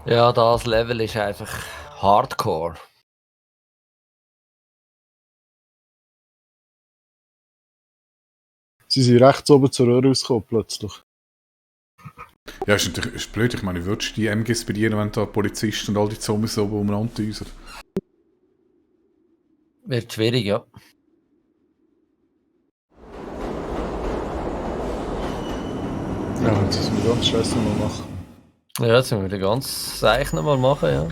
Ja, das Level ist einfach Hardcore. Sie sind rechts oben zur Röhre rausgekommen plötzlich. Ja, ist blöd. Ich meine, würdest du die MGs bedienen, wenn da Polizisten und all die Zombies oben umeinander düsen? Wird schwierig, ja. Ja, jetzt müssen wir ganz scheiße mal machen. Ja, jetzt müssen wir den ganzen Seich noch mal machen, ja.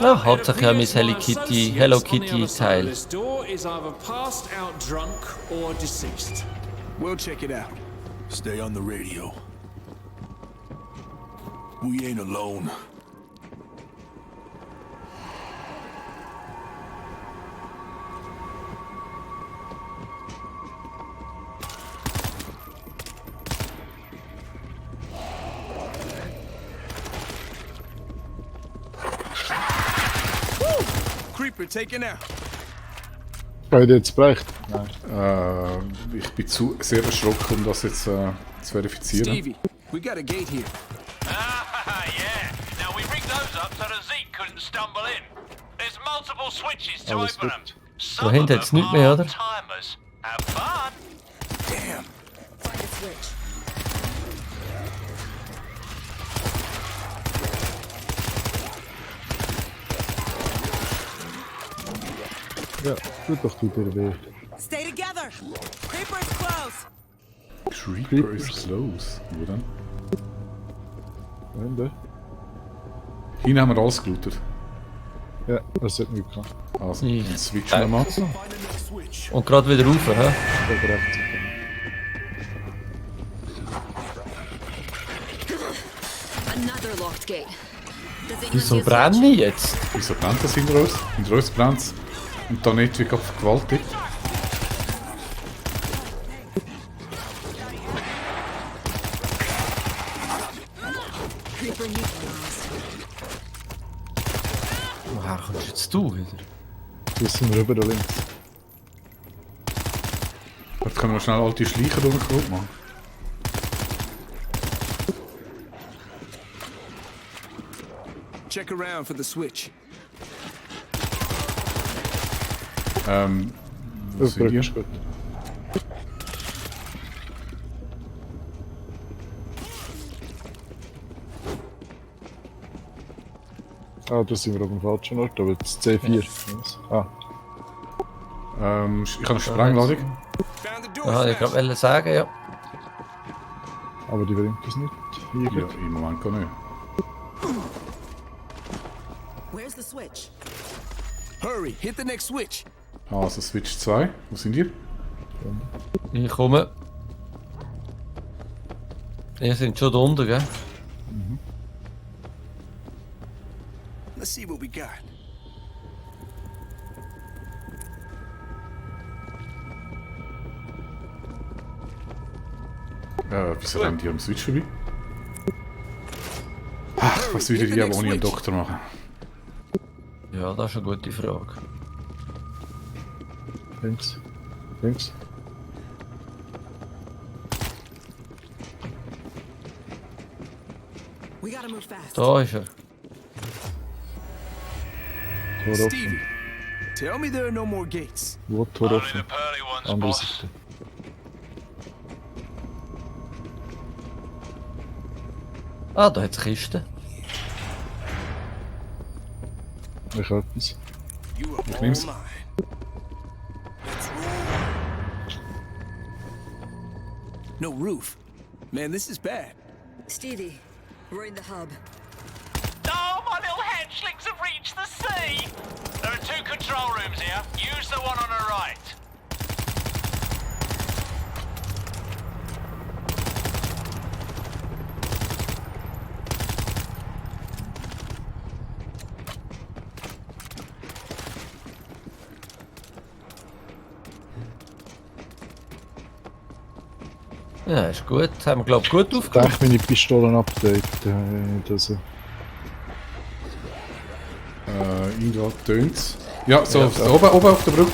Ja, hauptsächlich haben wir das Hello Kitty Teil. We'll check it out. Stay on the radio. We ain't alone. Creeper taken out. Habt ihr jetzt gebrecht? Nein. Ich bin sehr erschrocken, um das jetzt zu verifizieren. Stevie, we got a gate here. Yeah. Now we rigged those up so that Zeke couldn't stumble in. There's multiple switches to Alles open them. gut. Some Da hinten of hat's them nichts mehr, are oder? timers. Have fun. Damn. Find a switch. Ja, tut doch wieder weh. Stay together. Creeper's close. Creeper is close. Wo denn? Ende. Hier haben wir alles gelootet. Ja, das hat nicht gehabt. Also, Ja. dann switchen wir mal. Find the next switch. Und gerade wieder rauf, hä? Da gerecht. Another locked gate. Does anyone Wieso see a brenne switch? ich jetzt? Wieso brennt das hinter uns? Hinter uns brennt es. Und da nicht wie gewaltig. Creeper neutralized. Woher kommst jetzt du wieder? Jetzt sind wir rüber da links. Jetzt können wir schnell alte Schleicher durchkommen machen. Check around for the switch. Wo sind die? Ist gut. Ah, da sind wir auf dem falschen Ort, aber das C4. Ah, Ich habe eine Sprengladung. Found the door. Ja, ich smash. wollte sagen, ja. aber die bringt das nicht. Hier Ja, gut. im Moment gar nicht. Where's the switch? Hurry, hit the next switch. Also Switch 2. Wo sind ihr? Ich komme. Ihr sind schon da unten, gell? Let's see what we got. Wieso rennen die am Switch vorbei? Ach, was würde die aber ohne einen Doktor machen? Ja, das ist eine gute Frage. Links. Links. We gotta move fast. Da ist er. Tor offen. Stevie, tell me there are no more gates. Wo Tor Only offen? the pearly ones, Andere boss. Seite. Ah, da hat es Kiste. Ich habe etwas. You are all nehm's. mine. Let's roll. No roof. Man, this is bad. Stevie, we're in the hub. Oh, my little hatchlings have reached the sea! There are 2 control rooms here. Use the one on the right. Ja, ist gut. Haben wir, glaube ich, gut Ich aufgemacht. denke, meine Pistolen update. Das, Irgendwo tönt's. Ja, so Ja, oben auf der Brücke.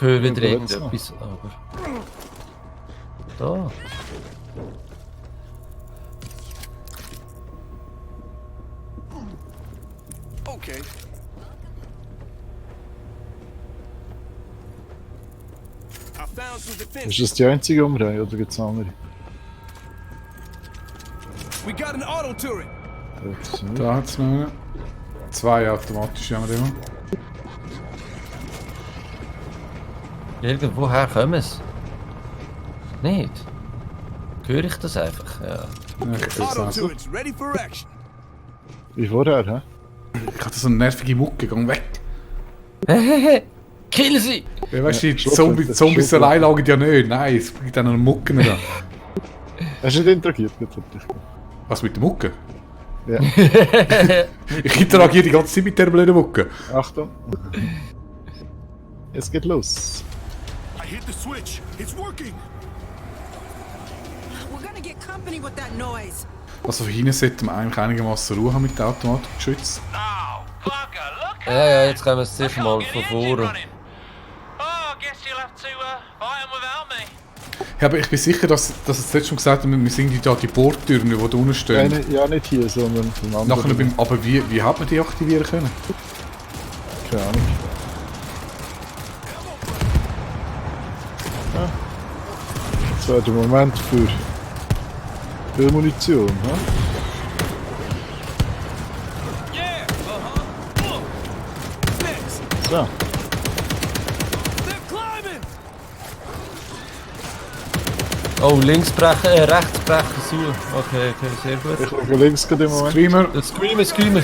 höre wieder Irgendwo wird's irgendetwas, aber... Da. Okay. I found some defense. Ist das die einzige Umreihe oder gibt es andere? We got an auto turret. Das sind Da hat es noch einen. 2 automatische haben wir immer. Irgendwoher kommen sie. Nicht? Höre ich das einfach? Ja. Ja, ich Auto weiß auch. turrets ready for action. Wie vorher, hä? Ich hatte so eine nervige Mucke, geh weg. Kill sie! Ja, weißt du, die Schluck- Zombies Schluck- allein lagen ja nicht. Nein, es bringt dann eine Mucke da. Hast du nicht interagiert? Was mit der Mucke? Ja. Ich interagiere die ganze Zeit mit der blöden Mucke. Achtung. Es geht los. I hit the switch. It's working. We're gonna get company with that noise. Also von hinten sollte man eigentlich einigermaßen Ruhe haben mit dem Automatikgeschütz. Oh, bugger, look Ja, jetzt kommen sie sicher Can't mal get von the engine vorne. running. Oh, guess you'll have to fight 'em without me. Ja, aber ich bin sicher, dass es letztes Mal gesagt haben, wir sind da die Bohrtürme, die da unten stehen. Ja, nicht hier, sondern vom anderen. Nachher aber wie hat man die aktivieren können? Keine Ahnung. Ja. Das wäre der Moment für Munition, ne? Yeah. Thanks. So. They're climbing. Oh, links brechen, rechts brechen zu. Okay, sehr gut. Ich schaue links gerade im Moment. Screamer, Screamer.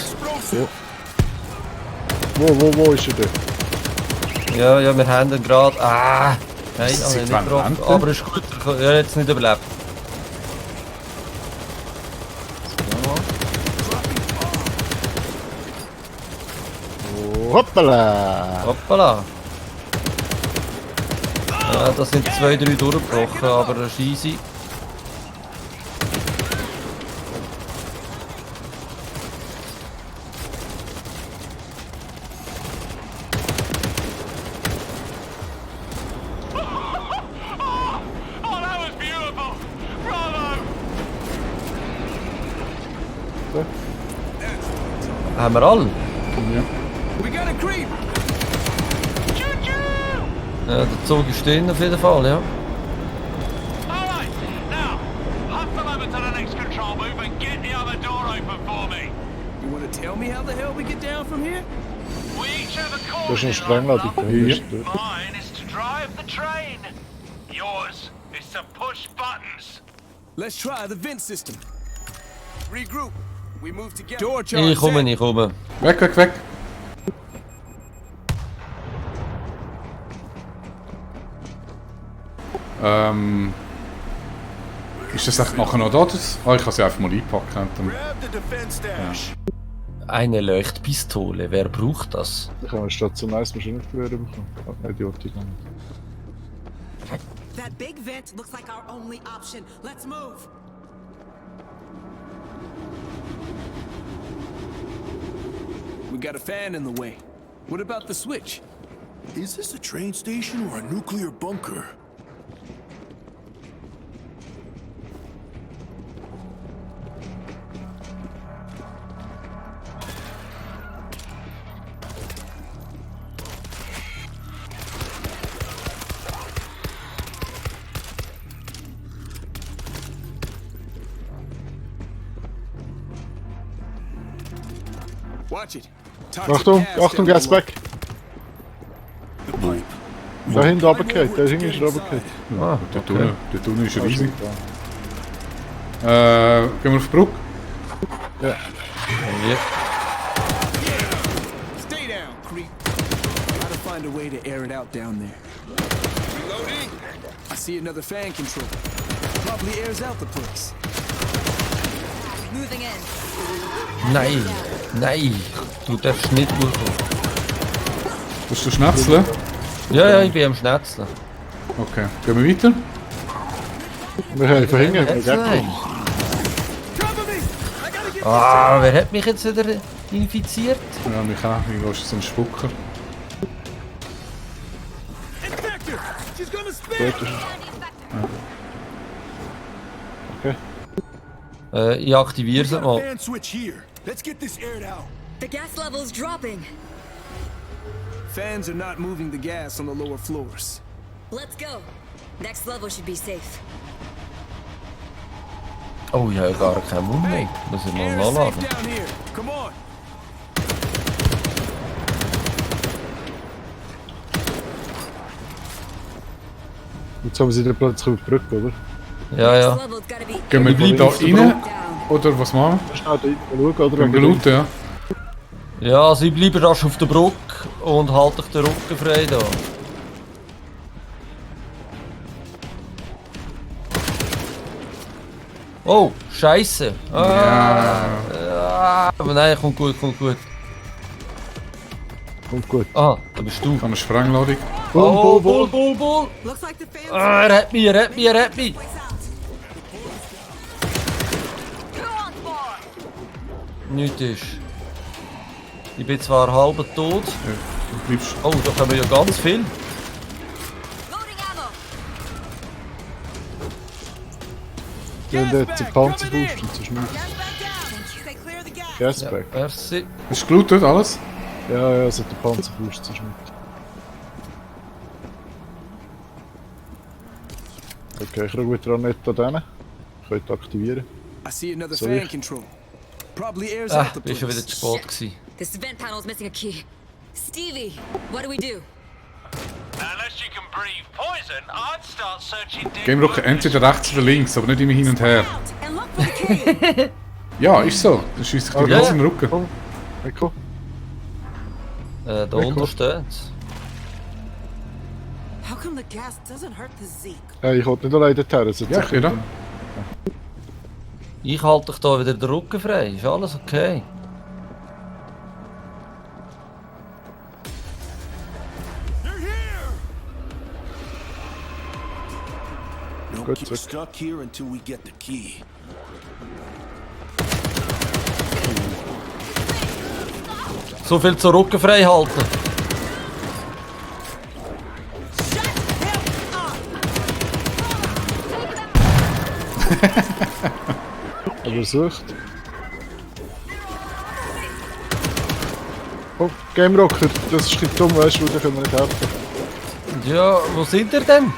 Wo ist er denn? Ja, wir haben ihn gerade... Ah! Nein, Sie also nicht wollen getroffen. landen? Aber ist gut, er hat jetzt nicht überlebt. Oh, hoppala! Hoppala! Ja, da sind 2, 3 durchgebrochen, aber das ist easy. Oh, that was beautiful. Bravo. Haben wir alle? We got a creep. Choo-choo. Ja, der Zug ist stehen auf jeden Fall, ja. All right, now, hustle over to the next control booth and get the other door open for me. You want to tell me how the hell we get down from here? We each have a Das ist course eine in Sprengladung. life. Ja. Mine is to drive the train. Yours is to push buttons. Let's try the vent system. Regroup. We move together. Door charge. Ich komme. weg. Ist das echt nachher noch da? Ah, ich kann sie einfach mal einpacken. Dann. Grab the defense dash. Eine Leuchtpistole, wer braucht das? Ich habe ein stationäres Maschinengewehr bekommen. Idiotik. That big vent looks like our only option. Let's move. We got a fan in the way. What about the switch? Is this a train station or a nuclear bunker? Watch it. Toxic Achtung, gas Achtung, down Gas below. back! Da hinten runtergefallen, da hinten ist er runtergefallen. Ah, Dort okay. unten ist er riesig. Gehen wir auf die Brücke? Ja. Ja. Stay down, creep. Gotta find a way to air it out down there. Reloading. I see another fan control. Probably airs out the place. Moving in. Nein, du darfst nicht durchkommen. Willst du schnetzeln? Ja, ich bin am Schnetzeln. Okay, gehen wir weiter? Wir haben verhindert, wir Nein. wegkommen. Cover me! I gotta get Ah, wer hat mich jetzt wieder infiziert? Ja, mich auch. Irgendwo ist so ein Spucker. infected! Dort ist er. Okay. Ich aktiviere sie Got a mal. fan switch here. Let's get this aired out. The gas level's dropping. Fans are not moving the gas on the lower floors. Let's go. Next level should be safe. Oh, ich habe gar keinen Mund mehr. Muss ich mal Air is safe nachladen. down here. Come on. Jetzt haben sie den plötzlich über die Brücke, oder? Ja, ja. Next level's gotta be Gehen wir gleich da rein? down. Oder was machen Schnell da hinten schauen, oder? wir? Gehen wir looten, ja. Ja, also ich bleibe rasch auf der Brücke und halte euch den Rücken frei da. Oh, Scheiße. Aber nein, kommt gut, kommt gut. Kommt gut. Ah, da bist du. Ich habe eine Sprengladung. Oh, Bull, Bull, Bull. Looks like the fans. Ah, er hat mich, er hat mich, er hat mich. Nichts ist. Ich bin zwar halb tot. Du bleibst. Oh, da kommen ja ganz viel. Loading ammo. Die haben jetzt einen Panzerboost und so schnell. They clear the gas. Gasback. Merci. Ist gelootet, alles? Ja, ja, es hat einen Panzerboost so schnell. Okay, ich schaue wieder an nicht an denen. Ich könnte aktivieren. I see another Sorry. fan control. Probably airs Ah, out the bin schon wieder place. zu spät gewesen. This vent panel's missing a key. Stevie, what do we do? Unless you can breathe poison, I'd start searching deep. Game Rocker entweder rechts oder links, aber nicht immer hin und her. And look for the key. Ja, ist so. Dann schießt sich die Okay. ganze in den Rücken. Komm, hey, komm. Da unten steht's. How come the gas doesn't hurt the Zeke? Hey, ich wollte nicht allein dorthin. es hat Ja, sich- ich da. Ich halte dich da wieder den Rücken frei. Ist alles okay? No, Good, keep sir. stuck here until we get the key. So viel zur Rücken frei halten. Aber sucht. Oh, Game Rocker, das ist ein dumm, weißt du, da können wir nicht helfen. Ja, wo sind ihr denn?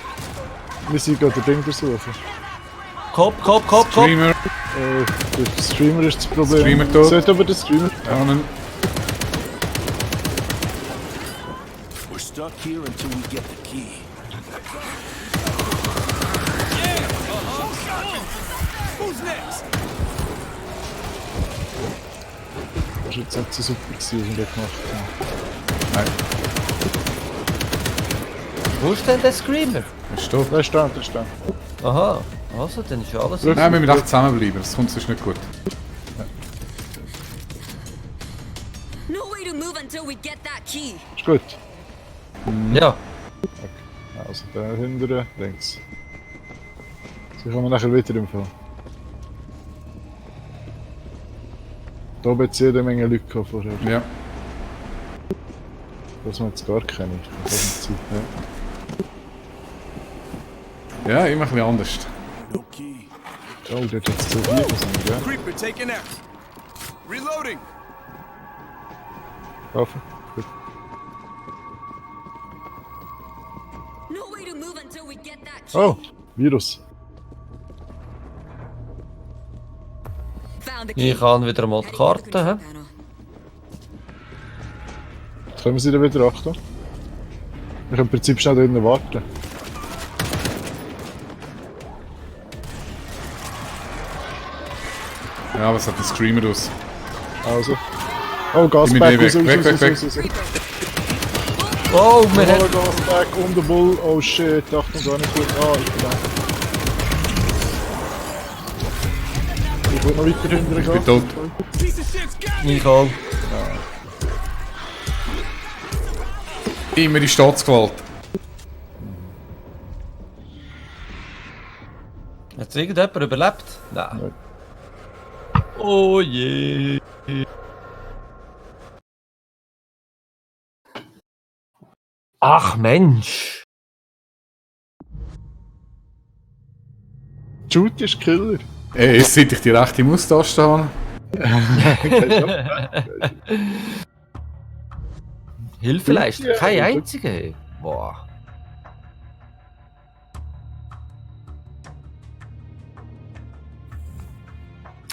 Wir sind gerade den Ding suchen. Kopf, Kopf, Kopf, Kopf. Streamer. Der Streamer ist das Problem. Streamer tot. Seht aber den Streamer. Ahnen. We're stuck here until we get the key. Who's next? Das war jetzt nicht so super, gewesen, was wir da gemacht haben. Nein, Wo ist denn der Screamer? ist tot. Da ist da, da ist da. Aha, also dann ist ja alles. Rück- Nein, wir müssen echt zusammenbleiben, das kommt sonst nicht gut. No way to move until we get that key. Ist gut. Ja, Also da hinten links. So kommen wir nachher wieder im Fall. Da oben hat es jede Menge Leute gehabt vorher. Ja. Das wir jetzt gar keine. Das ist Zeit, ja. Ja, immer ein bisschen anders. No key. Oh, dort hat es zu viel sind, ja. Creeper taken out. Reloading. Kaufen. Gut. No way to move until we get that key. Oh, Virus. Found the key. ich kann wieder mal die Heading to the Karte. control He? panel. Jetzt können wir sie dann wieder achten. Ich kann im Prinzip schnell da drinnen warten. Ja, was hat der Streamer aus? Also. Oh, Gasback, Gib mir die raus, weg, raus, weg, raus, weg, raus, raus, raus. Oh, wir Oh, haben. Gasback um den Bull. Oh shit, Achtung, gar nicht gut. Ah, ich bin da. Ich will noch weiter hinterher Ich bin gehen. tot. Piece of shit's got me. Ich auch. Immer die Staatsgewalt. Hat irgendjemand überlebt? Nein. Nein. Oh je. Ach Mensch. Judy ist Killer. Ey, seit ich die rechte Maustaste habe. Hilfeleistung, Ja, kein ja. einziger. Boah.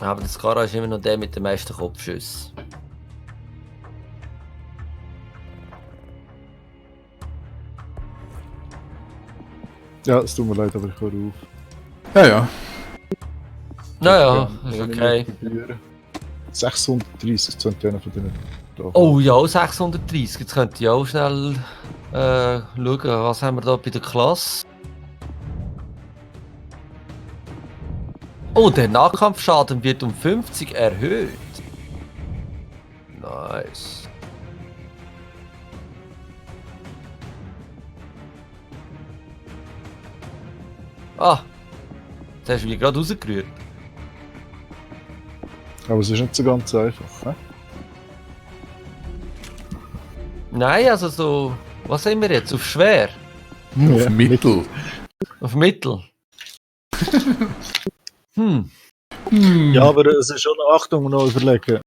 Aber das Skara ist immer noch der mit den meisten Kopfschüssen. Ja, es tut mir leid, aber ich höre auf. Ja, ja. Naja, Ich ist kann okay. nicht mehr probieren. 630 sind einer von denen. Da. Oh ja, 630. Jetzt könnt ihr auch schnell schauen, was haben wir da bei der Klasse. Oh, der Nahkampfschaden wird um 50 erhöht. Nice. Ah, das hast du mich gerade rausgerührt. Aber es ist nicht so ganz einfach. He? Nein, also so, was sind wir jetzt? Auf schwer? Auf Mittel. Auf mittel? Ja, aber es ist schon, Achtung, noch überlegen.